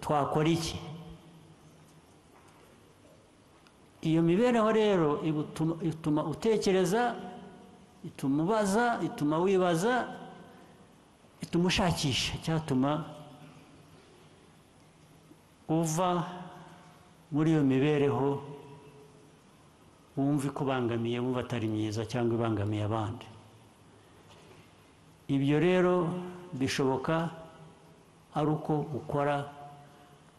Twakora iki? Iyo mibereho rero ituma utekereza, ituma ubaza, ituma wibaza, ituma ushakisha icyatuma uva muri iyo mibereho wumva ikubangamiye, wumva atari myiza cyangwa ibangamiye abandi. Ibyo rero bishoboka ari uko ukora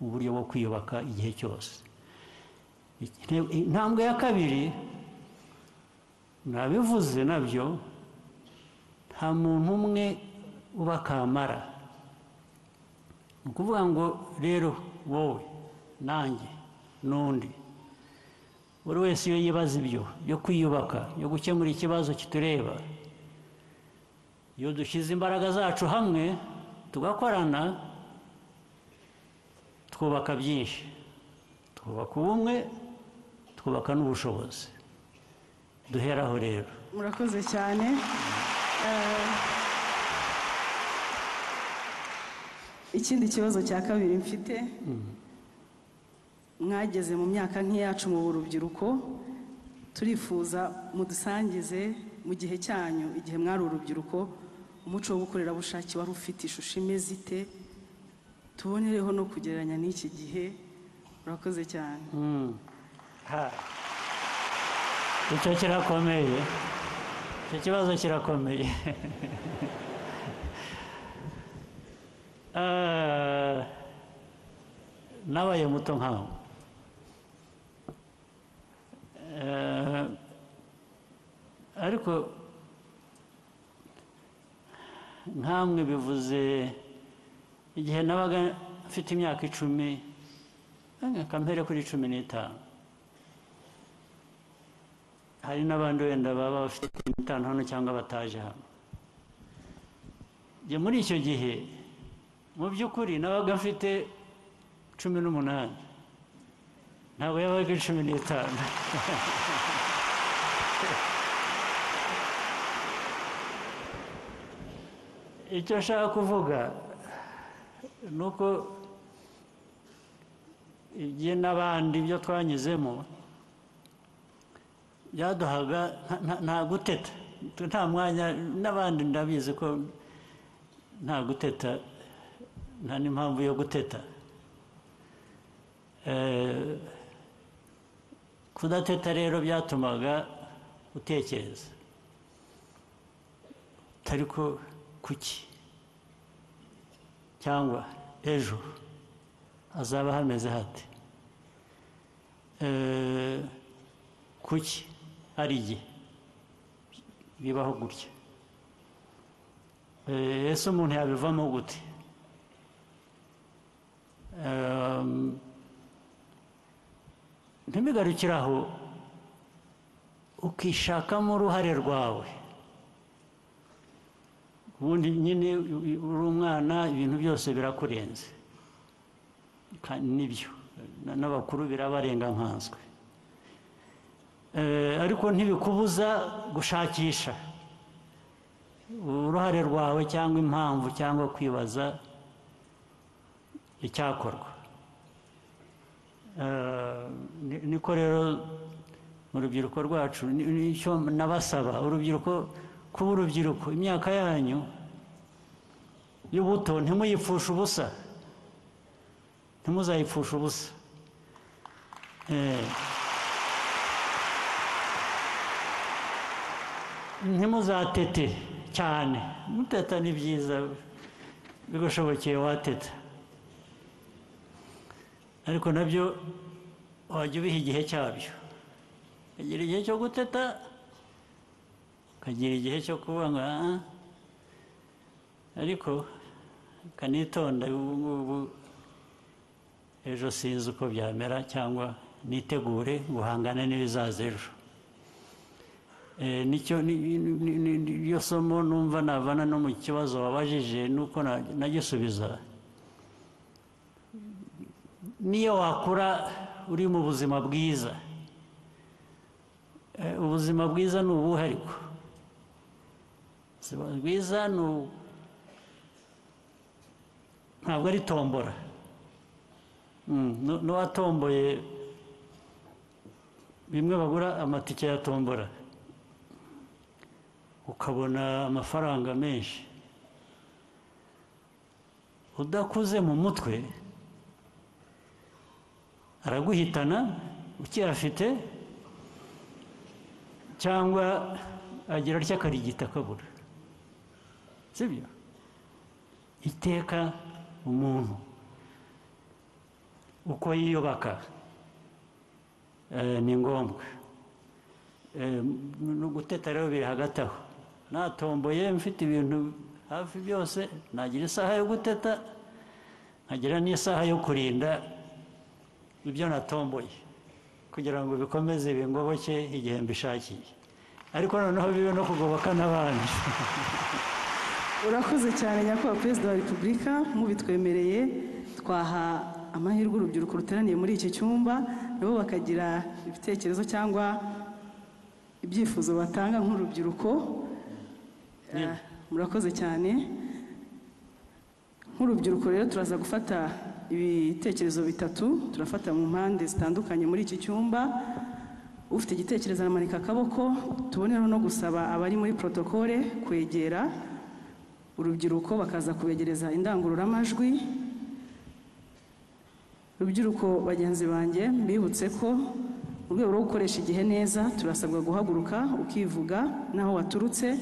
uburyo bwo kwiyubaka igihe cyose. Intambwe ya kabiri nabivuze nabyo, nta muntu umwe uba kamara. Ni ukuvuga ngo rero wowe nanjye n'undi, buri wese iyo yibaza ibyo byo kwiyubaka, byo gukemura ikibazo kitureba, iyo dushyize imbaraga zacu hamwe tugakorana, twubaka byinshi, twubaka ubumwe, twubaka n'ubushobozi. Duheraho rero. Murakoze cyane. Ikindi kibazo cya kabiri mfite, mwageze mu myaka nk'iyacu mu rubyiruko, turifuza mudusangize mu gihe cyanyu, igihe mwari urubyiruko, umuco w'ubukorerabushake wari ufite ishusho imeze ite, tubonereho no kugereranya n'iki gihe. Murakoze cyane. Icyo kirakomeye, icyo kibazo kirakomeye. Nabaye muto nkawe, ariko nkamwe bivuze igihe nabaga mfite imyaka 10, nkampere kuri 15. Hari n'abandi wenda baba bafite 5 hano cyangwa bataje hano. Njye muri icyo gihe mu by'ukuri nabaga mfite 18, ntabwo yabaga 15. Icyo nshaka kuvuga ni uko ibyo n'abandi ibyo twanyuzemo byaduhaga nta guteta, nta mwanya. N'abandi ndabizi ko nta guteta, nta n'impamvu yo guteta. Kudateta rero byatumaga utekereza ariko kuki, cyangwa ejo hazaba hameze hate, kuki ari igihe bibaho gutya, ese umuntu yabivamo gute? Ntibigarukire aho, ukishakamo uruhare rwawe. Ubundi nyine uri umwana, ibintu byose birakurenze, nibyo n'abakuru birabarenga nkanswe, ariko ntibikubuza gushakisha uruhare rwawe cyangwa impamvu cyangwa kwibaza icyakorwa. Niko rero mu rubyiruko rwacu nicyo nabasaba, urubyiruko, kuba urubyiruko, imyaka yanyu y'ubuto ntimuyipfushe ubusa, ntimuzayipfushe ubusa. Ntimuzatete cyane, muteta ni byiza, bigushobokeye wateta, ariko nabyo wajya ubiha igihe cyabyo. Ukagira igihe cyo guteta, ukagira igihe cyo kuvuga ngo ariko kanitonda, ubu ngubu ejo sinzi uko byamera, cyangwa nitegure guhangana n'ibizaza ejo. Nicyo niyo somo numva navana no mu kibazo wabajije, nuko nagisubiza. Niyo wakura uri mu buzima bwiza, ubuzima bwiza ni ubuhe? Ariko ubuzima bwiza ntabwo ari tombora. N'uwatomboye bimwe bagura amatike ya tombora, ukabona amafaranga menshi, udakuze mu mutwe araguhitana ukiyafite, cyangwa agira atya akarigita akabura. Sibyo? Iteka umuntu uko yiyubaka ni ngombwa. No guteta rero biri hagati aho. Natomboye mfite ibintu hafi byose, nagira isaha yo guteta, nkagira n'isaha yo kurinda ibyo natomboye kugira ngo bikomeze bingoboke igihe mbishakiye, ariko noneho bibe no kugoboka n'abandi. Urakoze cyane Nyakubahwa Perezida wa Repubulika, mubitwemereye twaha amahirwe urubyiruko ruteraniye muri iki cyumba, nabo bakagira ibitekerezo cyangwa ibyifuzo batanga nk'urubyiruko. Murakoze cyane. Nk'urubyiruko rero turaza gufata ibitekerezo bitatu, turafata mu mpande zitandukanye muri iki cyumba. Ufite igitekerezo aramanika akaboko, tubonereho no gusaba abari muri protokole kwegera urubyiruko bakaza kubegereza indangururamajwi. Rubyiruko bagenzi banjye, mbibutse ko mu rwego rwo gukoresha igihe neza turasabwa guhaguruka ukivuga n'aho waturutse,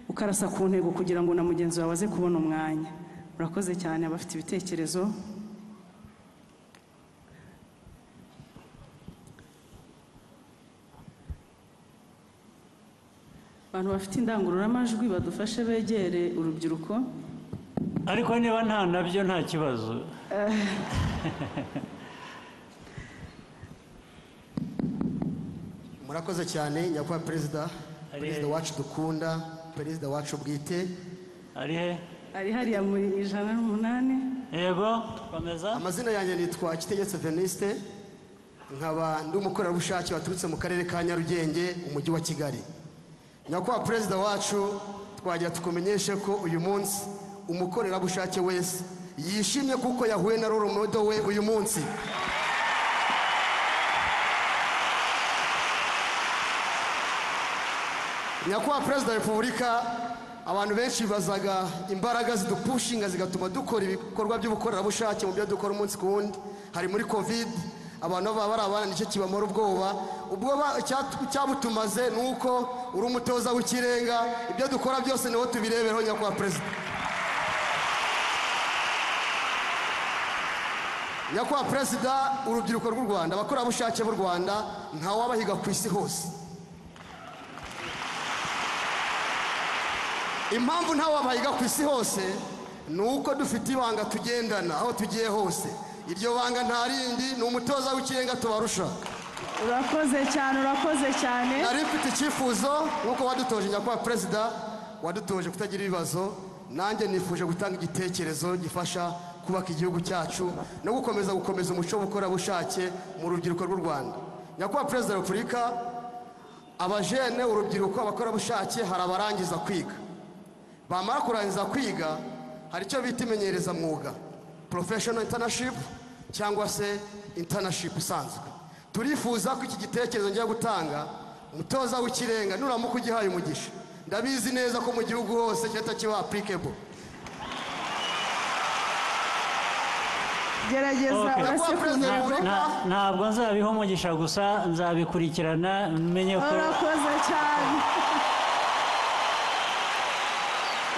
ukarasa ku ntego kugira ngo na mugenzi wawe aze kubona umwanya. Murakoze cyane abafite ibitekerezo. Abantu bafite indangururamajwi badufashe begere urubyiruko. Ariko niba nta nabyo nta kibazo. Murakoze cyane Nyakubahwa Perezida, Perezida wacu dukunda, Perezida wacu bwite. Ari he? Ari hariya muri 108. Yego, komeza. Amazina yanjye nitwa Kitegetse Veniste, nkaba ndi umukorerabushake waturutse mu karere ka Nyarugenge, umujyi wa Kigali. Nyakubahwa Perezida wacu, twagira tukumenyeshe ko uyu munsi umukorerabushake wese yishimye kuko yahuye na role model we uyu munsi. Nyakubahwa Perezida wa Repubulika, abantu benshi bibazaga imbaraga zidupushinga zigatuma dukora ibikorwa by'ubukorerabushake mu byo dukora umunsi ku wundi. Hari muri Covid, abantu baba bari abana, nicyo kibamara ubwoba. Ubwoba cyabutumaze ni uko uri umutoza w'ikirenga, ibyo dukora byose niho tubireberaho Nyakubahwa Perezida. Nyakubahwa Perezida, urubyiruko rw'u Rwanda, abakorerabushake b'u Rwanda, ntawabahiga ku isi hose. Impamvu ntawabahiga ku isi hose ni uko dufite ibanga tugendana aho tugiye hose. Iryo banga nta rindi, ni umutoza w'ikirenga tubarusha. Urakoze cyane, urakoze cyane. Nari mfite icyifuzo nk'uko wadutoje Nyakubahwa Perezida, wadutoje kutagira ibibazo, nanjye nifuje gutanga igitekerezo gifasha kubaka igihugu cyacu no gukomeza umuco w'ubukorerabushake mu rubyiruko rw'u Rwanda. Nyakubahwa Perezida wa Repubulika, abajene, urubyiruko, abakorerabushake, hari abarangiza kwiga. Bamara kurangiza kwiga hari icyo bita imenyerezamwuga, professional internship cyangwa se internship isanzwe. Turifuza ko iki gitekerezo ngiye gutanga, umutoza w'ikirenga nuramuka ugihaye umugisha, ndabizi neza ko mu gihugu hose cyahita kiba applicable. Gerageza urase ku ntego. Ntabwo nzabiha umugisha gusa, nzabikurikirana menye ko. Urakoze cyane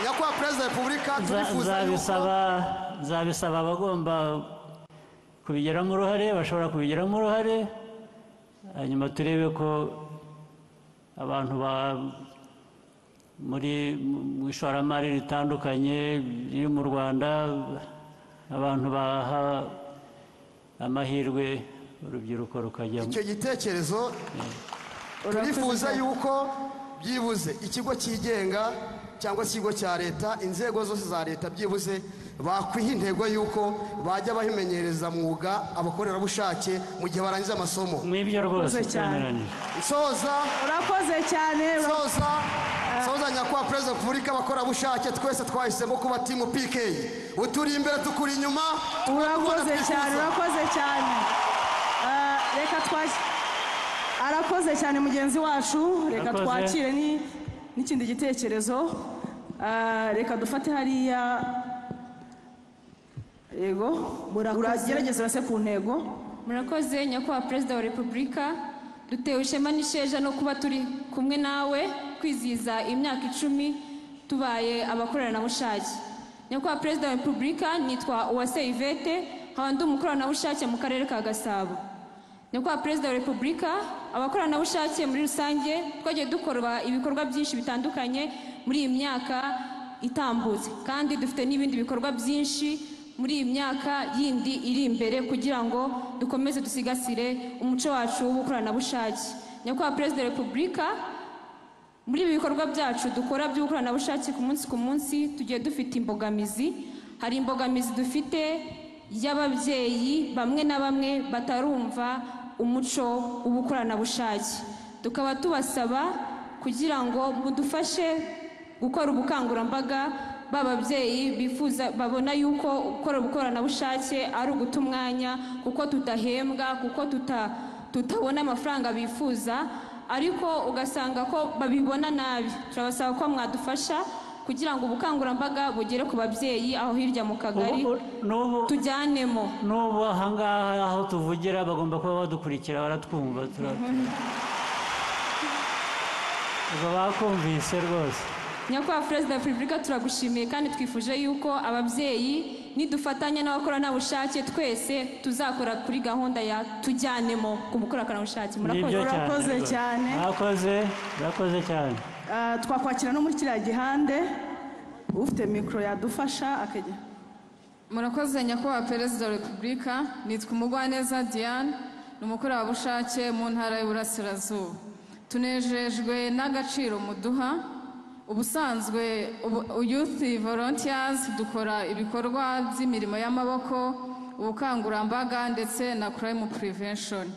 Nyakubahwa Perezida wa Repubulika, turifuza nzabisaba abagomba kubigiramo uruhare, bashobora kubigiramo uruhare, hanyuma turebe ko abantu muri mu ishoramari ritandukanye riri mu Rwanda, abantu baha amahirwe urubyiruko rukajyamo. Icyo gitekerezo turifuza yuko byibuze ikigo cyigenga cyangwa se ikigo cya leta, inzego zose za leta byibuze bakwiha intego yuko bajya bahimenyereza mwuga abakorerabushake mu gihe barangiza amasomo. Mwibyo rwose cyane. Urakoze cyane. Soza nyakubahwa Perezida wa Repubulika, abakorerabushake twese twahisemo kuba team PK. Uturi imbere, tukuri inyuma. Urakoze cyane, urakoze cyane. Reka arakoze cyane mugenzi wacu. Reka twakire n'ikindi gitekerezo. Reka dufate hariya. Yego, uragerageza urase ku ntego. Murakoze nyakubahwa Perezida wa Repubulika, dutewe ishema n'isheja no kuba turi kumwe nawe kwizihiza imyaka 10 tubaye abakoranabushake. Nyakubahwa Perezida wa Repubulika, nitwa Uwase Yvette, nkaba ndi umukoranabushake mu karere ka Gasabo. Nyakubahwa Perezida wa Repubulika, abakoranabushake muri rusange twagiye dukora ibikorwa byinshi bitandukanye muri iyi myaka itambutse, kandi dufite n'ibindi bikorwa byinshi muri iyi myaka yindi iri imbere kugira ngo dukomeze dusigasire umuco wacu w'ubukoranabushake. Nyakubahwa Perezida wa Repubulika, muri ibi bikorwa byacu dukora by'ubukoranabushake ku munsi ku munsi tugiye dufite imbogamizi. Hari imbogamizi dufite y'ababyeyi bamwe na bamwe batarumva umuco w'ubukoranabushake, tukaba tubasaba kugira ngo mudufashe gukora ubukangurambaga b'ababyeyi bifuza, babona yuko gukora ubukoranabushake ari uguta umwanya kuko tudahembwa, kuko tutabona amafaranga bifuza, ariko ugasanga ko babibona nabi. Turabasaba ko mwadufasha kugira ngo ubukangurambaga bugere ku babyeyi aho hirya mu kagari, tujyanemo. N'ubu ahangaha aho tuvugira bagomba kuba badukurikira, baratwumva, bakumvise rwose. Nyakubahwa Perezida wa Repubulika, turagushimiye kandi twifuje yuko ababyeyi nidufatanya n'abakoranabushake twese tuzakora kuri gahunda ya tujyanemo ku bukoranabushake. Murakoze cyane. Murakoze cyane. Twakwakira no muri kiriya gihande ufite mikoro yadufasha akajya. Murakoze nyakubahwa Perezida wa Repubulika, nitwa Umugwaneza Diane, ni umukorerabushake mu ntara y'Iburasirazuba. Tunejejwe n'agaciro muduha. Ubusanzwe Youth Volunteers dukora ibikorwa by'imirimo y'amaboko, ubukangurambaga ndetse na crime prevention.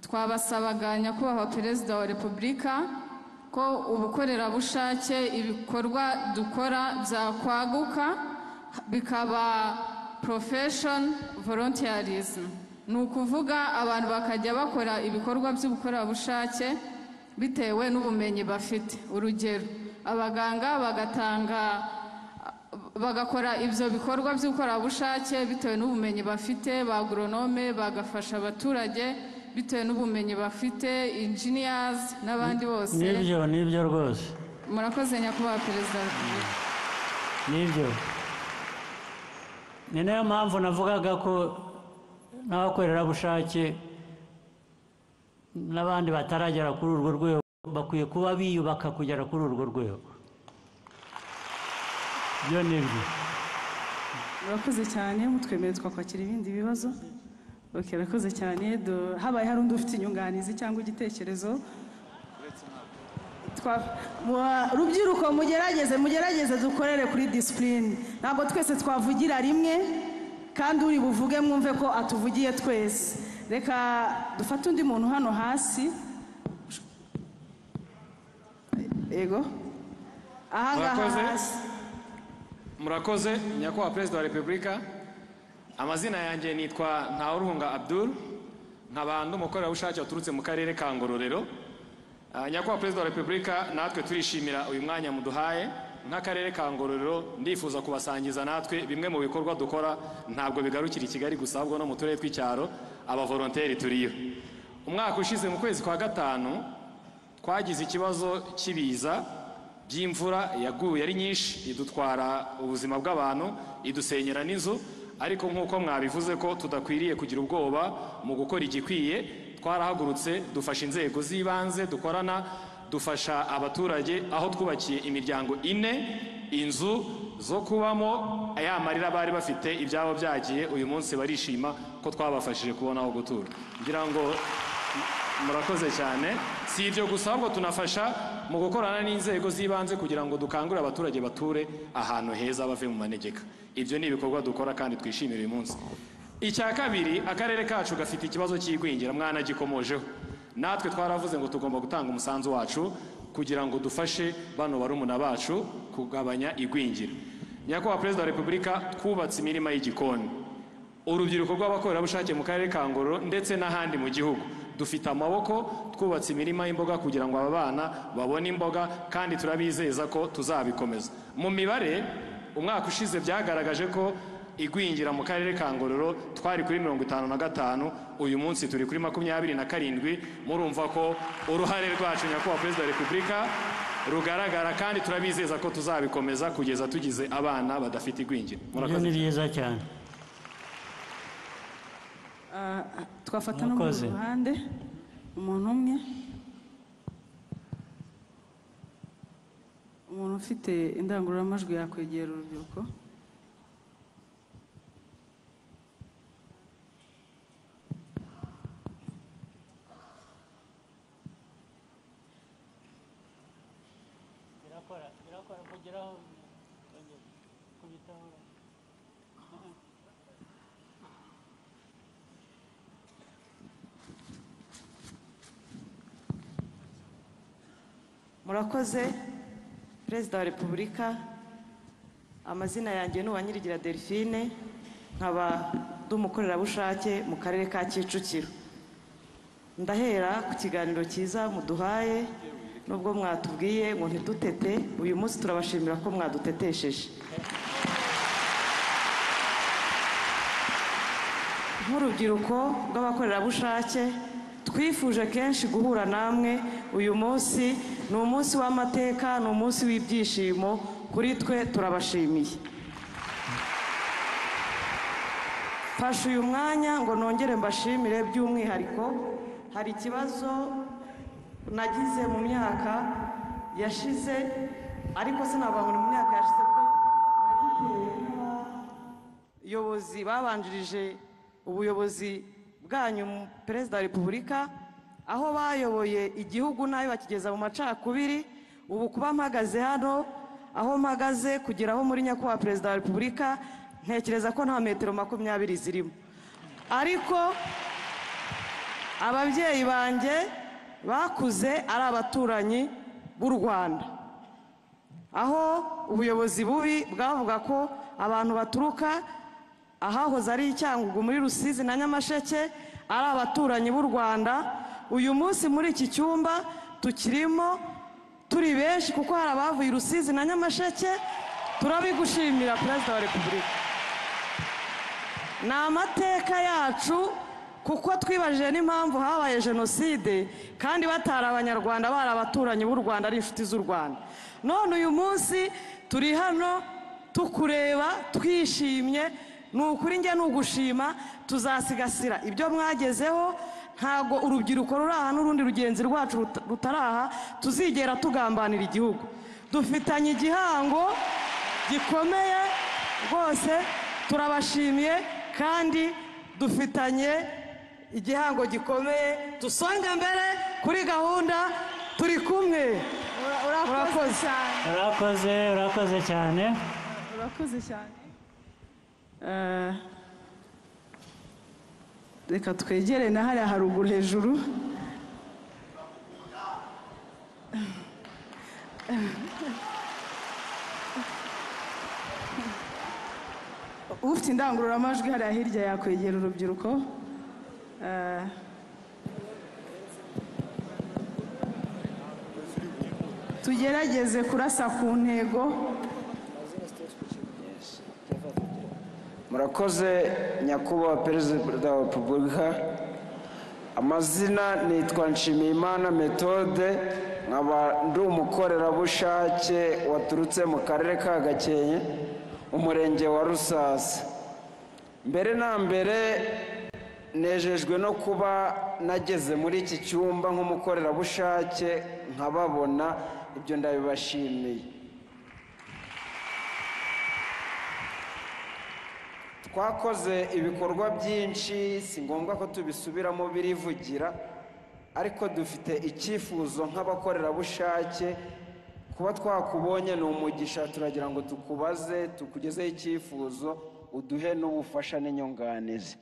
Twabasabaga nyakubahwa Perezida wa Repubulika ko ubukorerabushake ibikorwa dukora byakwaguka bikaba profession volunteerism. Ni ukuvuga abantu bakajya bakora ibikorwa by'ubukorerabushake bitewe n'ubumenyi bafite. Urugero, abaganga bagatanga bagakora ibyo bikorwa by'ubukorerabushake bitewe n'ubumenyi bafite, ba agronome bagafasha abaturage bitewe n'ubumenyi bafite, engineers n'abandi bose. Nibyo rwose. Murakoze nyakubahwa Perezida wa Repubulika. Nibyo. Ni nayo mpamvu navugaga ko n'abakorerabushake n'abandi bataragera kuri urwo rwego bakwiye kuba biyubaka kugera kuri urwo rwego. Byo nibyo. Murakoze cyane, mutwemereye twakwakira ibindi bibazo. Okay, murakoze cyane. Habaye hari undi ufite inyunganizi cyangwa igitekerezo? Rubyiruko mugerageze dukorere kuri discipline. Ntabwo twese twavugira rimwe, kandi uri buvuge mwumve ko atuvugiye twese. Reka dufate undi muntu hano hasi. Yego, ahangaha hasi. Murakoze nyakubahwa Perezida wa Repubulika. Amazina yanjye nitwa Ntawuruhunga Abdul, nkaba ndi umukorerabushake waturutse mu karere ka Ngororero. Nyakubahwa Perezida wa Repubulika, natwe turishimira uyu mwanya muduhaye nk'akarere ka Ngororero. Ndifuza kubasangiza natwe bimwe mu bikorwa dukora, ntabwo bigarukira i Kigali gusa, ahubwo no mu turere tw'icyaro abavolonteri turiyo. Umwaka ushize mu kwezi kwa 5 twagize ikibazo cy'ibiza by'imvura yaguye ari nyinshi, idutwara ubuzima bw'abantu, idusenyera n'inzu. Ariko nk'uko mwabivuze ko tudakwiriye kugira ubwoba mu gukora igikwiye, twarahagurutse dufasha inzego z'ibanze dukorana, dufasha abaturage aho twubakiye imiryango 4 inzu zo kubamo. Aya marira bari bafite ibyabo byagiye, uyu munsi barishima ko twabafashije kubona aho gutura. Ngira ngo murakoze cyane. Si ibyo gusa, ahubwo tunafasha mu gukorana n'inzego z'ibanze kugira ngo dukangurire abaturage bature ahantu heza bave mu manegeka. Ibyo ni ibikorwa dukora kandi twishimira uyu munsi. Icya kabiri, akarere kacu gafite ikibazo cy'igwingira, mwanagikomojeho. Natwe twaravuze ngo tugomba gutanga umusanzu wacu. kugira ngo dufashe bano barumuna bacu kugabanya igwingira. Nyakubahwa Perezida wa Repubulika, twubatse imirima y'igikoni. Urubyiruko rw'abakorerabushake mu karere ka Ngororero ndetse n'ahandi mu gihugu dufite amaboko, twubatse imirima y'imboga kugira ngo aba bana babone imboga, kandi turabizeza ko tuzabikomeza. Mu mibare umwaka ushize byagaragaje ko igwingira mu karere ka Ngororero twari kuri 55, uyu munsi turi kuri 27. Murumva ko uruhare rwacu, Nyakubahwa Perezida wa Repubulika, rugaragara, kandi turabizeza ko tuzabikomeza kugeza tugize abana badafite igwingira. Ibyo ni byiza cyane. Twafata no mu ruhande umuntu umwe, umuntu ufite indangururamajwi yakwegera urubyiruko. Murakoze Perezida wa Repubulika, amazina yanjye ni Uwanyirigira Delphine, nkaba ndi umukorerabushake mu karere ka Kicukiro. Ndahera ku kiganiro cyiza muduhaye, nubwo mwatubwiye ngo ntidutete, uyu munsi turabashimira ko mwadutetesheje. Nk'urubyiruko rw'abakorerabushake twifuje kenshi guhura namwe, uyu munsi ni umunsi w'amateka, ni umunsi w'ibyishimo kuri twe, turabashimiye. Mfashe uyu mwanya ngo nongere mbashimire by'umwihariko. Hari ikibazo nagize mu myaka yashize, ariko sinavuga ngo ni mu myaka yashize ko nagitewe n'abayobozi babanjirije ubuyobozi bwanyu, Perezida wa Repubulika, aho bayoboye igihugu nabi bakigeza mu macakubiri. Ubu kuba mpagaze hano aho mpagaze kugera aho muri Nyakubahwa Perezida wa Repubulika, ntekereza ko nta metero 20 zirimo, ariko ababyeyi banjye bakuze ari abaturanyi b'u Rwanda, aho ubuyobozi bubi bwavuga ko abantu baturuka ahahoze ari Icyangugu muri Rusizi na Nyamasheke ari abaturanyi b'u Rwanda. Uyu munsi muri iki cyumba tukirimo turi benshi kuko hari abavuye Rusizi na Nyamasheke. Turabigushimira Perezida wa Repubulika. Ni amateka yacu kuko twibajije n'impamvu habaye jenoside kandi batari abanyarwanda, bari abaturanyi b'u Rwanda, ari inshuti z'u Rwanda. None uyu munsi turi hano tukureba twishimye. Ni ukuri njye ni ugushima, tuzasigasira ibyo mwagezeho. Ntabwo urubyiruko ruri aha n'urundi rugenzi rwacu rutaraha tuzigera tugambanira igihugu. Dufitanye igihango gikomeye rwose, turabashimiye kandi dufitanye igihango gikomeye. Dusonge mbere kuri gahunda, turi kumwe. Urakoze cyane. Urakoze, urakoze cyane. Urakoze cyane. Reka twegere na hariya haruguru hejuru. Ufite indangururamajwi hariya hirya yakwegera urubyiruko. Tugerageze kurasa ku ntego. Murakoze Nyakubahwa Perezida wa Repubulika, amazina nitwa Nshimiyimana Methode, nkaba ndi umukorerabushake waturutse mu karere ka Gakenke, umurenge wa Rusasa. Mbere na mbere nejejwe no kuba nageze muri iki cyumba nk'umukorerabushake nkababona, ibyo ndabibashimiye. Twakoze ibikorwa byinshi, si ngombwa ko tubisubiramo birivugira, ariko dufite icyifuzo nk'abakorerabushake. Kuba twakubonye ni umugisha, turagira ngo tukubaze, tukugezeho icyifuzo, uduhe n'ubufasha n'inyunganizi.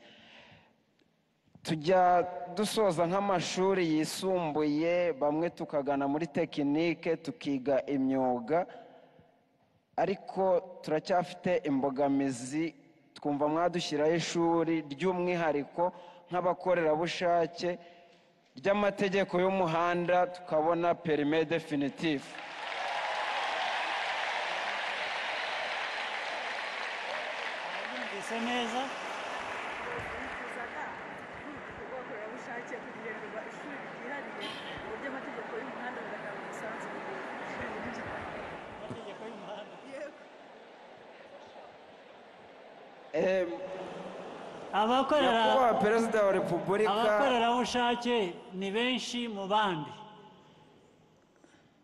Tujya dusoza nk'amashuri yisumbuye, bamwe tukagana muri tekinike tukiga imyuga, ariko turacyafite imbogamizi. Twumva mwadushyiraho ishuri ry'umwihariko nk'abakorerabushake ry'amategeko y'umuhanda, tukabona perime definitive. Numvise neza. Nifuzaga nk'urubyiruko rw'abakorerabushake kugirirwa ishuri ryihariye ry'amategeko y'umuhanda, bigatanga umusanzu mu Amategeko y'umuhanda. Yego. Abakorera Nyakubahwa Perezida wa Repubulika, abakorerabushake ni benshi mu bandi.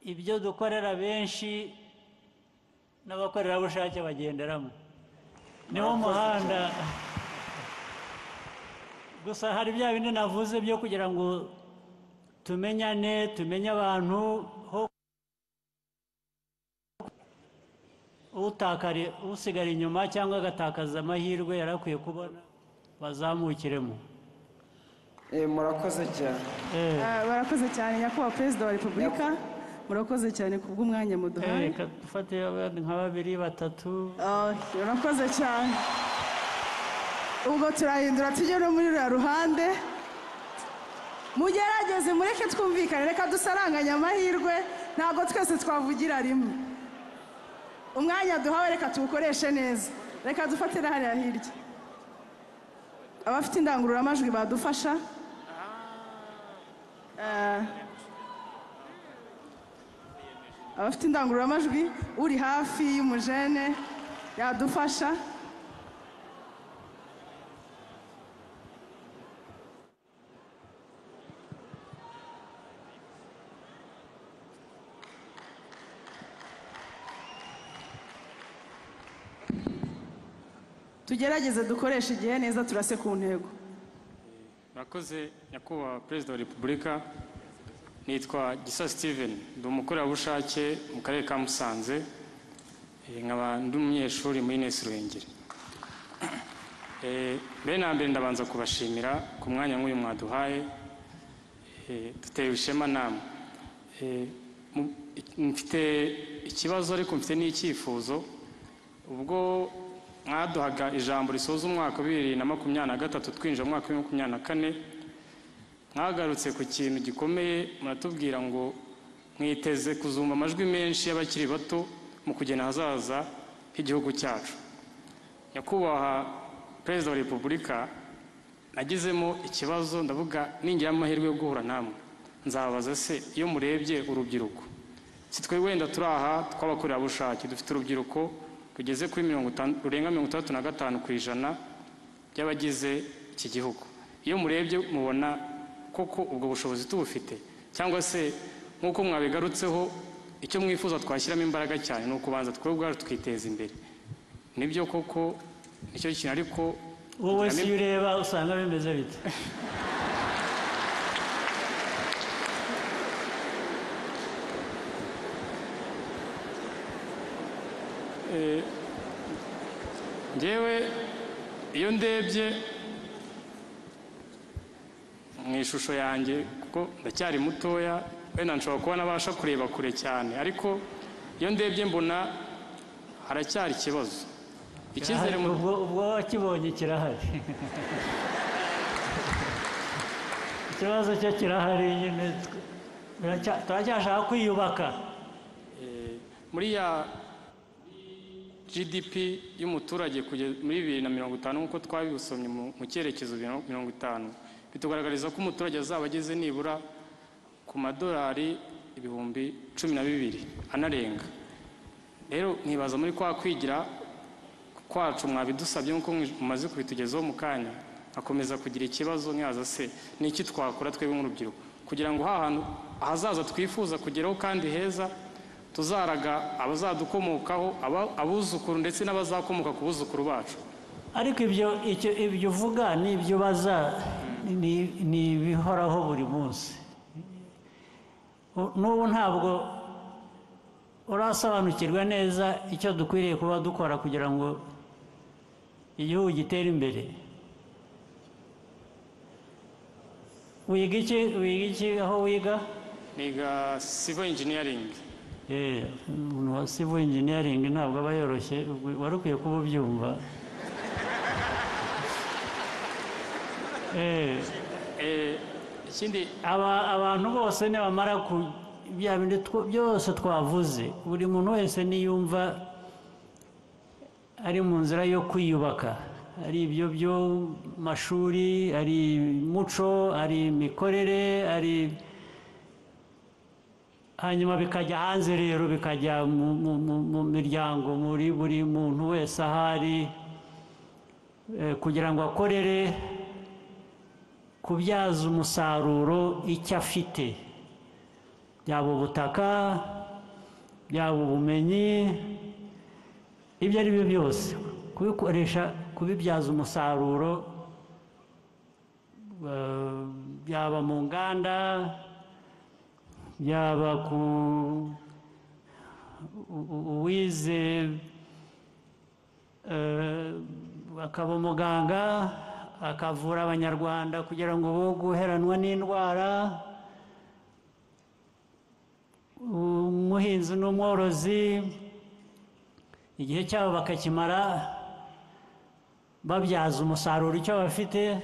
Ibyo dukorera benshi n'abakorerabushake bagenderamo, niwo muhanda. Gusa hari bya bindi navuze byo kugira ngo tumenyane, tumenye abantu, ho utakari usigara inyuma cyangwa agatakaza amahirwe yari akwiye kubona bazamukiremo. Murakoze cyane. Barakoze cyane, Nyakubahwa Perezida wa Repubulika, murakoze cyane ku bw'umwanya muduhaye. Reka dufate abandi nka babiri, batatu. Murakoze cyane. Ubwo turahindura tujye no muri ruriya ruhande. Mugerageze mureke twumvikane, reka dusaranganye amahirwe, ntabwo twese twavugira rimwe. Umwanya duhawe reka tuwukoreshe neza. Reka dufate na hariya hirya. Abafite indangururamajwi badufasha. Abafite indangururamajwi, uri hafi y'umujene yadufasha. Tugerageze dukoreshe igihe neza, turase ku ntego. Murakoze, Nyakubahwa Perezida wa Repubulika. Nitwa Gisa Steven, ndi umukorerabushake mu karere ka Musanze, nkaba ndi umunyeshuri muri Ines Ruhengeri. Mbere na mbere ndabanza kubashimira ku mwanya nk'uyu mwaduhaye, dutewe ishema namwe. Mfite ikibazo ariko mfite n'icyifuzo. Ubwo mwaduhaga ijambo risoza umwaka wa 2023 twinjira mu mwaka wa 2024, mwagarutse ku kintu gikomeye, muratubwira ngo mwiteze kuzumva amajwi menshi y'abakiri bato mu kugena ahazaza h'igihugu cyacu. Nyakubahwa Perezida wa Repubulika, nagizemo ikibazo, ndavuga ningira amahirwe yo guhura namwe nzababaza se iyo murebye urubyiruko, si twe wenda turi aha tw'abakorerabushake, dufite urubyiruko rugeze kuri rurenga 65% by'abagize iki gihugu. Iyo murebye mubona koko ubwo bushobozi tubufite, cyangwa se nk'uko mwabigarutseho icyo mwifuza twashyiramo imbaraga cyane ni ukubanza twebwe ubwacu tukiteza imbere. Nibyo koko nicyo kintu, ariko wowe si ureba usanga bimeze bite? Njyewe iyo ndebye mu ishusho yanjye, kuko ndacyari mutoya, wenda nshobora kuba nabasha kureba kure cyane, ariko iyo ndebye mbona haracyari ikibazo. Icyizere ubwo wakibonye kirahari. Ikibazo cyo kirahari nyine, turacyashaka kwiyubaka. Muri ya GDP y'umuturage muri 2050 nk'uko twabisomye mu cyerekezo 2050, bitugaragariza ko umuturage azaba ageze nibura ku madolari 12,000 anarenga. Rero nkibaza muri kwa kwigira kwacu mwabidusabye nk'uko mumaze kubitugezaho mu kanya, akomeza kugira ikibazo nkibaza se ni iki twakora twebwe nk'urubyiruko kugira ngo hantu ahazaza twifuza kugeraho kandi heza tuzaraga abazadukomokaho, abuzukuru ndetse n'abazakomoka ku buzukuru bacu. Ariko ibyo uvuga n'ibyo ubaza ni ibihoraho buri munsi. N'ubu ntabwo urasobanukirwa neza icyo dukwiriye kuba dukora kugira ngo igihugu gitere imbere. Wiga iki aho wiga? Niga civil engineering. Umuntu wa civil engineering ntabwo aba yoroshye, wari ukwiye kuba ubyumva. Ikindi abantu bose nibamara ku bya bindi byose twavuze, buri muntu wese niyumva ari mu nzira yo kwiyubaka, ari ibyo byo mashuri, ari muco, ari imikorere, ari hanyuma bikajya hanze rero, bikajya mu miryango, muri buri muntu wese ahari, kugira ngo akorere kubyaza umusaruro icyo afite, byaba ubutaka, byaba ubumenyi, ibyo ari byo byose kubikoresha, kubibyaza umusaruro, byaba mu nganda, byaba ku uwize akaba umuganga akavura abanyarwanda kugira ngo bo guheranwa n'indwara, umuhinzi n'umworozi igihe cyabo bakakimara babyaza umusaruro icyo bafite,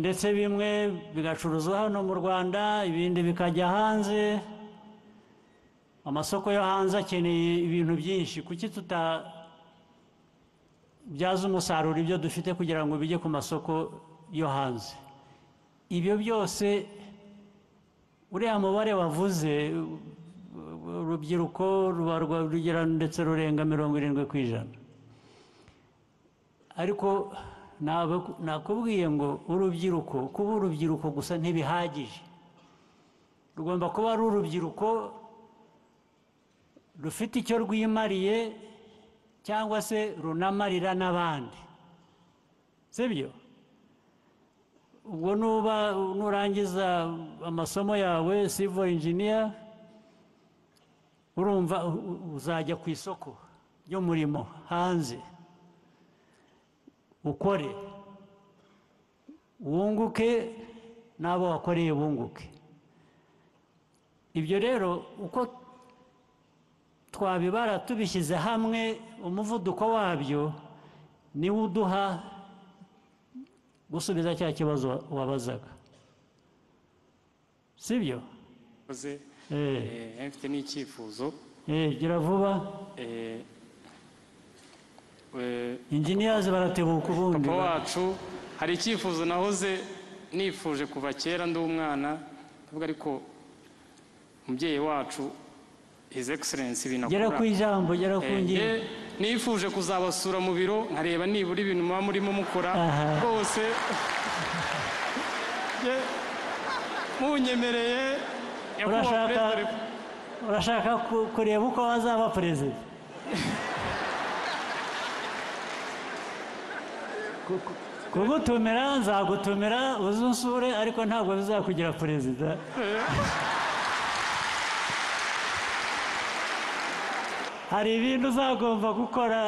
ndetse bimwe bigacuruzwa hano mu Rwanda, ibindi bikajya hanze. Amasoko yo hanze akeneye ibintu byinshi, kuki tutabyaza umusaruro ibyo dufite kugira ngo bijye ku masoko yo hanze? Ibyo byose uriya mubare wavuze, urubyiruko ruba rugera ndetse rurenga 70%. Ariko nakubwiye ngo urubyiruko, kuba urubyiruko gusa ntibihagije, rugomba kuba ari urubyiruko rufite icyo rwimariye cyangwa se runamarira n'abandi, sibyo? Ubwo nuba nurangiza amasomo yawe civil engineer, urumva uzajya ku isoko ry'umurimo hanze, ukore wunguke n'abo wakoreye bunguke. Ibyo rero uko twabibara tubishyize hamwe, umuvuduko wabyo niwo uduha gusubiza cya kibazo wabazaga, sibyo? Mfite n'icyifuzo. Gira vuba. Engineers baratebuka ubundi. Papa wacu hari icyifuzo nahoze nifuje kuva kera ndi umwana, ndavuga ariko umubyeyi wacu His Excellency binakura. Gera ku ijambo, gera ku ngingo. Nifuje kuzabasura mu biro nkareba nibura ibintu muba murimo mukora rwose, munyemereye. Urashaka kureba uko wazaba perezida? Kugutumira nzagutumira uzunsure, ariko ntabwo bizakugira perezida. Hari ibintu uzagomba gukora,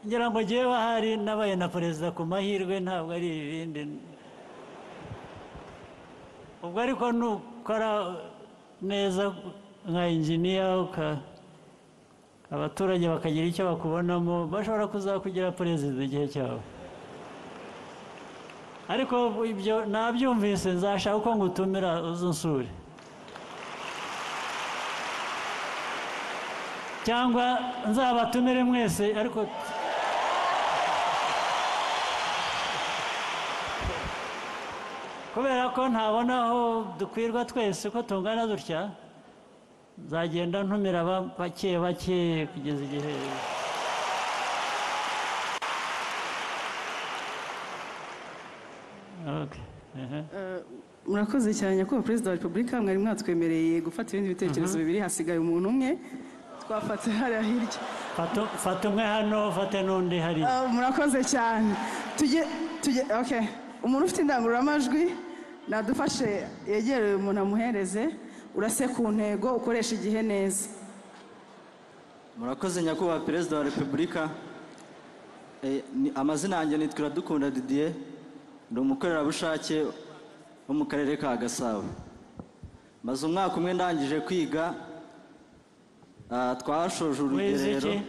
ngira ngo njyewe ahari nabaye na perezida ku mahirwe, ntabwo ari ibindi. Ubwo ariko nukora neza nka engineer, abaturage bakagira icyo bakubonamo, bashobora kuzakugira perezida igihe cyawe. Ariko ibyo nabyumvise, nzashaka uko ngutumira uzunsure, cyangwa nzabatumire mwese. Ariko kubera ko ntabona aho dukwirwa twese ko tungana dutya, nzagenda ntumira bake bake kugeza igihe. Murakoze cyane nyakubahwa Perezida wa Repubulika, mwari mwatwemereye gufata ibindi bitekerezo bibiri, hasigaye umuntu umwe twafata hariya hirya. Fata umwe hano, fate n'undi hariya. Murakoze cyane. Tujye okay. Umuntu ufite indangururamajwi nadufashe yegereye umuntu amuhereze, urase ku ntego, ukoresha igihe neza. Murakoze nyakubahwa Perezida wa Repubulika. Amazina yanjye nitwa Iradukunda Didier, ndi umukorerabushake wo mu karere ka Gasabo. Maze umwaka umwe ndangije kwiga, twashoje urugerero.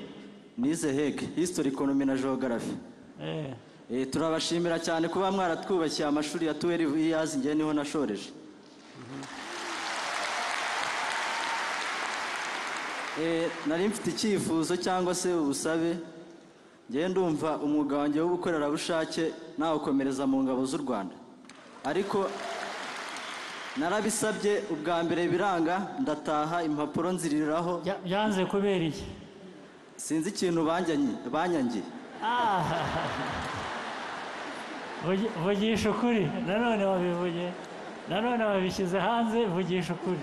Nize HEG, History, Economy na Geography. Turabashimira cyane kuba mwaratwubakiye amashuri ya 12 years, njye niho nashoreje. Nari mfite icyifuzo cyangwa se ubusabe. Njye ndumva umwuga wanjye w'ubukorerabushake nawukomereza mu ngabo z'u Rwanda, ariko narabisabye ubwa mbere biranga, ndataha impapuro nziriraho. Byanze kubera iki? Sinzi ikintu banyangiye. Vugisha ukuri nanone, wabivuge nanone, wabishyize hanze, vugisha ukuri.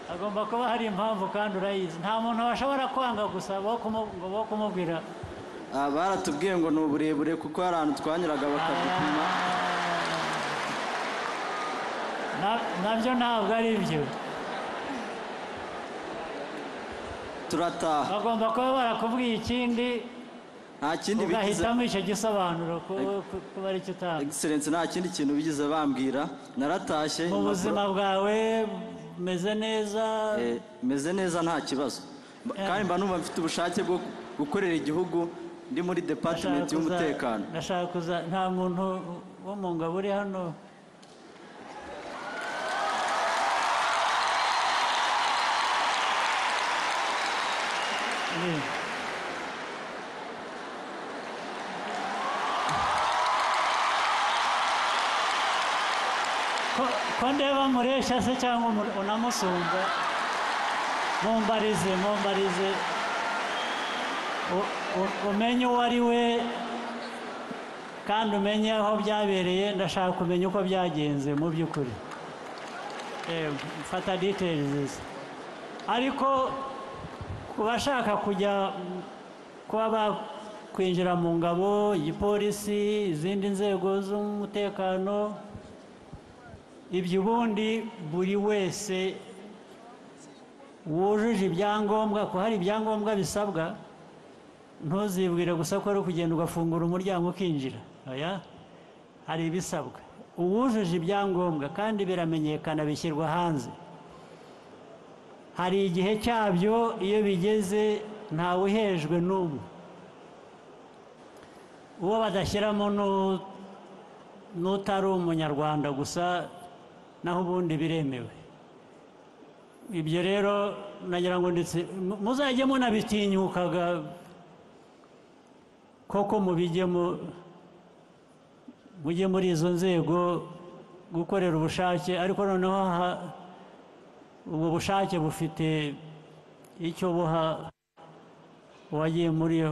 Agomba kuba hari impamvu kandi urayizi. Nta muntu washobora kwanga gusa bo kumubwira. Baratubwiye ngo ni uburebure, kuko hari ahantu twanyuraga bakadupima. Nabyo ntabwo ari byo. Turataha. Bagomba kuba barakubwiye ikindi, nta kindi ugahitamo icyo gisobanuro kuba aricyo utanga. Excellence, nta kindi kintu bigeze bambwira, naratashye. Mu buzima bwawe meze neza? Meze neza, nta kibazo, kandi mba numva mfite ubushake bwo gukorera igihugu, ndi muri department y'umutekano. Ndashaka kuza. Nta muntu wo mu ngabo uri hano? Ko ndeba mureshya se cyangwa unamusumba? Mumbarize, mumbarize umenye uwo ari we kandi umenye aho byabereye. Ndashaka kumenya uko byagenze mu by'ukuri, mfata details. Ariko ku bashaka kujya kuba bakwinjira mu ngabo, igipolisi, izindi nzego z'umutekano, ibyo ubundi buri wese wujuje ibyangombwa, ko hari ibyangombwa bisabwa, ntuzibwire gusa ko ari ukugenda ugafungura umuryango ukinjira. Oya, hari ibisabwa. Uwujuje ibyangombwa kandi biramenyekana, bishyirwa hanze, hari igihe cyabyo, iyo bigeze ntawe uhejwe n'umwe. Uwo badashyiramo n'utari umunyarwanda gusa, naho ubundi biremewe. Ibyo rero nagira ngo ndetse muzajye munabitinyukaga koko, mubijyemo, mujye muri izo nzego gukorera ubushake. Ariko noneho ubu bushake bufite icyo buha uwagiye muri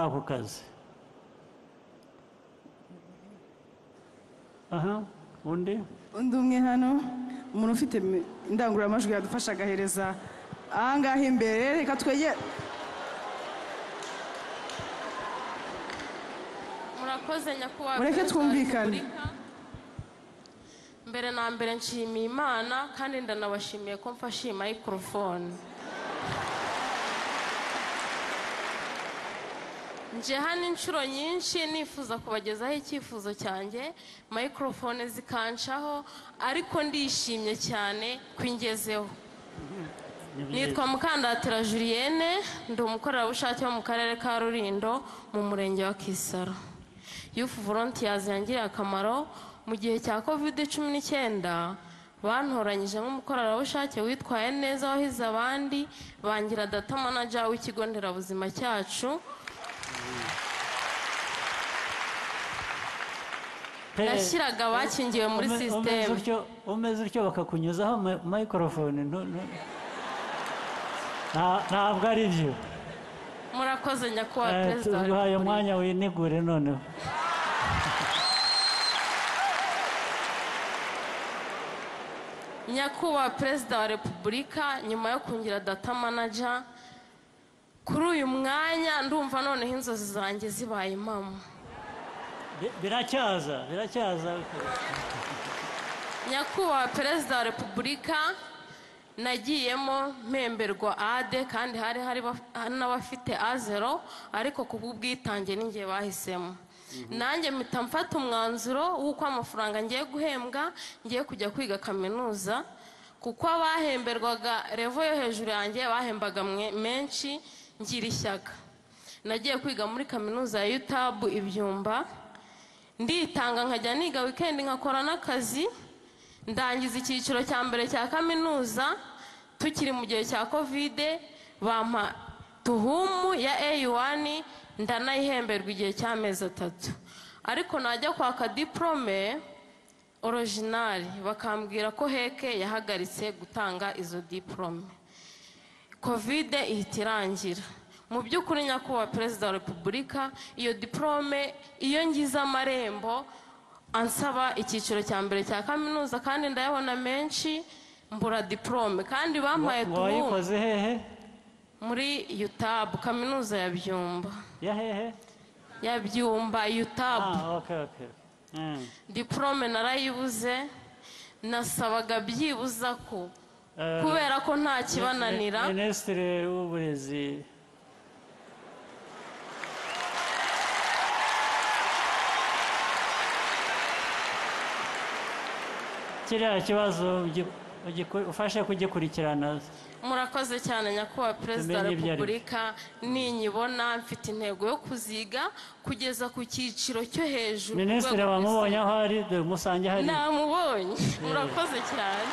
ako kazi. Aha undi umwe hano, umuntu ufite indangururamajwi yadufasha agahereza aha ngaha imbere. Reka twegere. Murakoze nyakubahwa. Mureke twumvikane. Mbere na mbere nshimiye Imana, kandi ndanabashimiye ko mfashe iyi microphone. Nje hano inshuro nyinshi nifuza kubagezaho icyifuzo cyanjye, microphone zikancaho, ariko ndishimye cyane kwingezeho. Nitwa Mukandatira Julienne, ndi umukorerabushake wo mu karere ka Rulindo mu murenge wa Kisaro. Youth Volunteers yangiriye akamaro mu gihe cya COVID-19, bantoranyije nk'umukorerabushake witwaye neza wahize abandi, bangira data manager w'ikigo nderabuzima cyacu. Nashyiraga abakingiwe muri sisiteme. Umeze utyo bakakunyuzaho microphone, ntabwo ari byo. Murakoze nyakubahwa perezida. Tuguhaye umwanya winigure noneho. Nyakubahwa perezida wa repubulika, nyuma yo kungira data manager kuri uyu mwanya, ndumva noneho inzozi zanjye zibaye impamo. Biracyaza, biracyaza. Nyakubahwa perezida wa repubulika, Nagiyemo mpemberwa ade, kandi hari hari n'abafite A0, ariko ku bw'ubwitange ninjye bahisemo. Nanjye mpita mfata umwanzuro w'uko amafaranga ngiye guhembwa ngiye kujya kwiga kaminuza, kuko abahemberwaga revo yo hejuru yanjye bahembaga menshi, ngira ishyaka. Nagiye kwiga muri kaminuza ya UTAB Ibyumba, nditanga nkajya niga weekend nkakora n'akazi. Ndangiza icyiciro cya mbere cya kaminuza tukiri mu gihe cya Covid, bampa tuhumu ya A1, ndanayihemberwa igihe cy'amezi 3. Ariko najya kwaka diplome original bakambwira ko heke yahagaritse gutanga izo diplome. Covid ihita irangira. Mu by'ukuri nyakubahwa Perezida wa Repubulika, iyo diplome iyo ngize amarembo ansaba icyiciro cya mbere cya kaminuza kandi ndayabona menshi, mbura diplome kandi bampaye tuhumu. Wayikoze hehe? Muri UTAB, kaminuza ya Byumba. Ya hehe? Ya Byumba, UTAB. Okay, okay. Diplome narayibuze, nasabaga byibuza ko kubera ko nta kibananira. Minisitiri w'uburezi kiriya kibazo ufashe kugikurikirana. Murakoze cyane nyakubahwa Perezida wa Repubulika, ninyibona mfite intego yo kuziga kugeza ku cyiciro cyo hejuru. Minisitiri wamubonye aho ari, dore musange hari. Namubonye, murakoze cyane.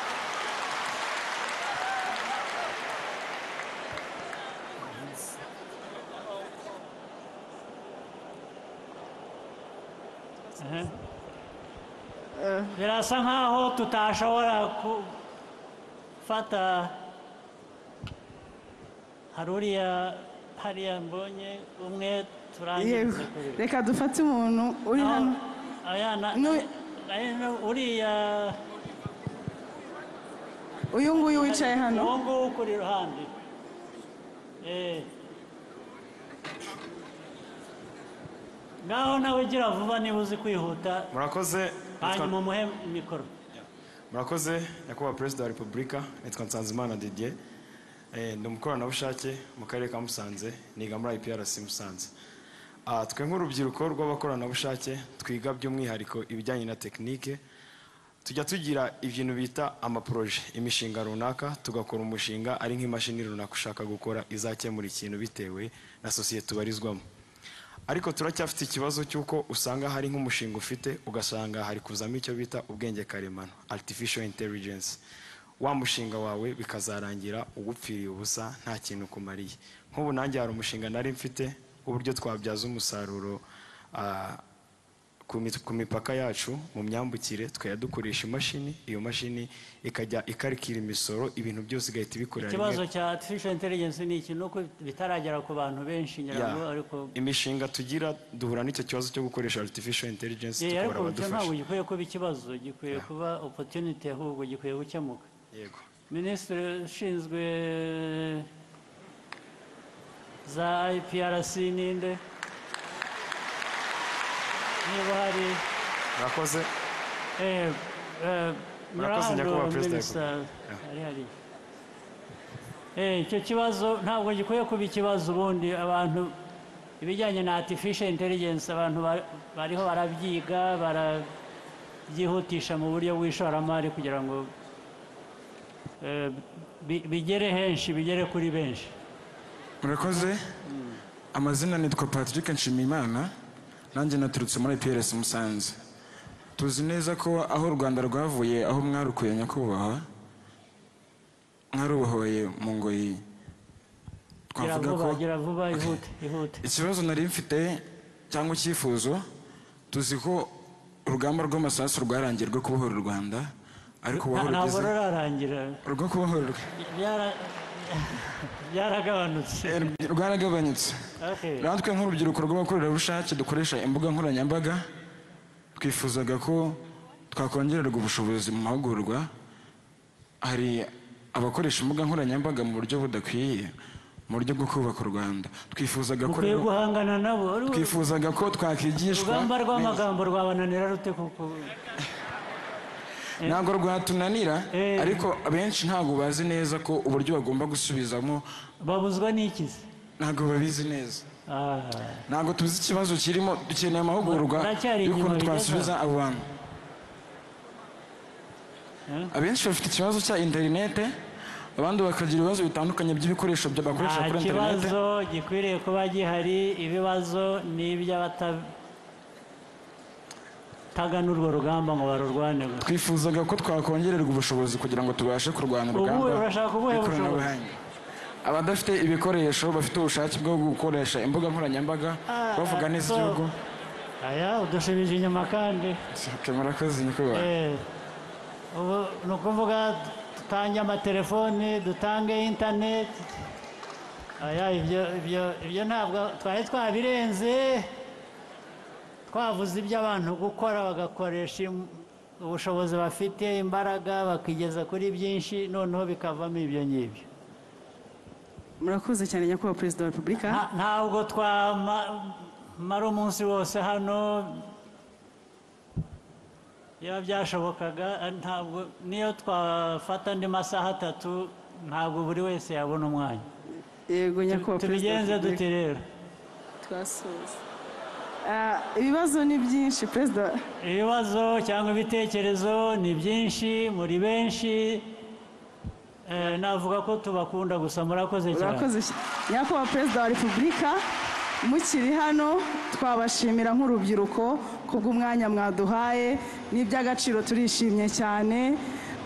Birasa nkaho tutashobora gufata. Hari uriya hariya mbonye umwe turangiza. Reka dufate umuntu uri hano. Uriya uyu nguyu wicaye hano, uwo nguwo ukuri iruhande. Ngaho nawe gira vuba niba uzi kwihuta. Murakoze. Hanyuma umuhe mikoro. Murakoze nyakubahwa Perezida wa Repubulika, nitwa Nsanzimana Didier, ndi umukoranabushake mu karere ka Musanze, niga muri IPRC Musanze. Twe nk'urubyiruko rw'abakoranabushake twiga by'umwihariko ibijyanye na tekinike, tujya tugira ibintu bita amaporoje, imishinga runaka, tugakora umushinga ari nk'imashini runaka ushaka gukora izakemura ikintu bitewe na sosiyete ubarizwamo. Ariko turacyafite ikibazo cy'uko usanga hari nk'umushinga ufite ugasanga hari kuzamo icyo bita ubwenge karemano, artificial intelligence. Wa mushinga wawe bikazarangira ugupfiriye ubusa nta kintu kumariye. Nk'ubu nanjye hari umushinga nari mfite uburyo twabyaza umusaruro ku mipaka yacu mu myambukire, tukajya dukoresha imashini, iyo mashini ikajya ikarikira imisoro, ibintu byose igahita ibikorera. Ikibazo cya artificial intelligence ni iki? Nuko bitaragera ku bantu benshi ngira ariko imishinga tugira duhura n'icyo kibazo cyo gukoresha artificial intelligence, tukabura abadufasha. Ntabwo gikwiye kuba ikibazo, gikwiye kuba opportunity, ahubwo gikwiye gukemuka. Yego. Minisitiri ushinzwe za IPRC ninde? Niba hari. Murakoze. Murakoze nyakubahwa Perezida. Icyo kibazo ntabwo gikwiye kuba ikibazo. Ubundi abantu ibijyanye na artificial intelligence abantu bariho barabyiga, barabyihutisha mu buryo bw'ishoramari kugira ngo bigere henshi, bigere kuri benshi. Murakoze. Amazina nitwa Patrick Nshimiyimana, nanjye naturutse muri IPRC Musanze. Tuzi neza ko aho u Rwanda rwavuye, aho mwarukuye nyakubahwa, mwarubohoye mu ngoyi. Twavuga ko gira vuba, ihute ihute. Ikibazo nari mfite cyangwa icyifuzo, tuzi ko urugamba rw'amasasu rwarangiye rwo kubohora u Rwanda, ariko ntabwo rurarangira rwo kubohora byaragabanutse, rwaragabanutse. Natwe nk'urubyiruko rw'abakorerabushake dukoresha imbuga nkoranyambaga, twifuzaga ko twakongererwa ubushobozi mu mahugurwa. Hari abakoresha imbuga nkoranyambaga mu buryo budakwiye, mu buryo bwo kubaka u Rwanda. Twifuzaga ko guhangana nabo, twifuzaga ko twakigishwa. Urugamba rw'amagambo rwabananira rute? Kuko Ntabwo rwatunanira, ariko abenshi ntabwo bazi neza ko uburyo bagomba gusubizamo. Babuzwa n'iki se? Ntabwo babizi neza. Ntabwo tuzi ikibazo kirimo, dukeneye amahugurwa Muracyari inyuma y'ukuntu bigeze twasubiza aho. abo bantu. Abenshi bafite ikibazo cya interinete, abandi bakagira ibibazo bitandukanye by'ibikoresho bakoresha Nta kuri interinete. kibazo gikwiriye kuba gihari, ibibazo ni iby'abatagana urwo rugamba ngo barurwane gusa. Twifuzaga ko twakongererwa ubushobozi kugira ngo tubashe kurwana Ubu urugamba urashaka ubuhe bushobozi? rw'ikoranabuhanga. Abadafite ibikoresho bafite ubushake bwo gukoresha imbuga nkoranyambaga bavuga neza igihugu. Aya udushubije inyuma kandi. Okay, murakoze nyakubahwa. Ubu ni ukuvuga dutange amatelefoni, dutange interineti. Aya ibyo ntabwo twari twabirenze, twavuze ibyo abantu gukora bagakoresha ubushobozi bafite, imbaraga, bakigeza kuri byinshi, noneho bikavamo ibyo ngibyo. Murakoze cyane nyakubahwa Perezida wa Repubulika. Ntabwo twamara umunsi wose hano, iyo byashobokaga ntabwo niyo twafata andi masaha 3 ntabwo buri wese yabona umwanya. Yego nyakubahwa Perezida wa Tubigenze Repubulika. dute rero? Twasoza. Ibibazo ni byinshi Perezida. Ibibazo cyangwa ibitekerezo ni byinshi, muri benshi. Navuga ko tubakunda gusa, murakoze cyane. Murakoze nyakubahwa Perezida wa Repubulika, mukiri hano twabashimira nk'urubyiruko kubw'umwanya mwaduhaye, n'iby'agaciro turishimye cyane,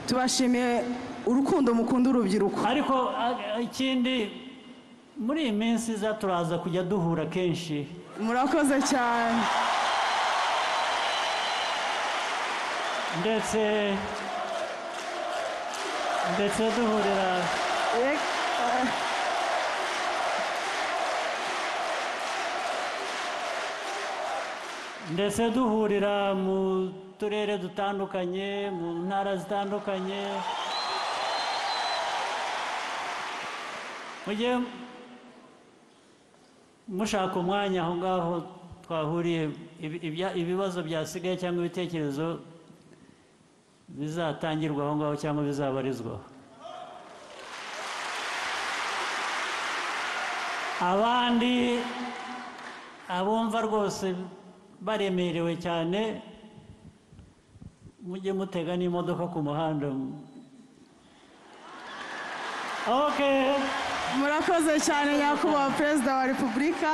tubashimiye urukundo mukunda urubyiruko. Ariko ikindi, muri iyi minsi iza turaza kujya duhura kenshi. Murakoze cyane. Ndetse duhurira ndetse duhurira mu turere dutandukanye, mu ntara zitandukanye. Mujye mushaka umwanya aho ngaho twahuriye, ibibazo byasigaye cyangwa ibitekerezo bizatangirwa aho ngaho cyangwa bizabarizwaho. Abandi abumva rwose baremerewe cyane, mujye mutega n'imodoka ku muhanda. Okay. Murakoze cyane nyakubahwa Perezida wa Repubulika.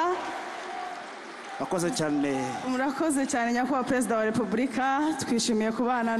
Murakoze cyane. Murakoze cyane nyakubahwa Perezida wa Repubulika, twishimiye kubana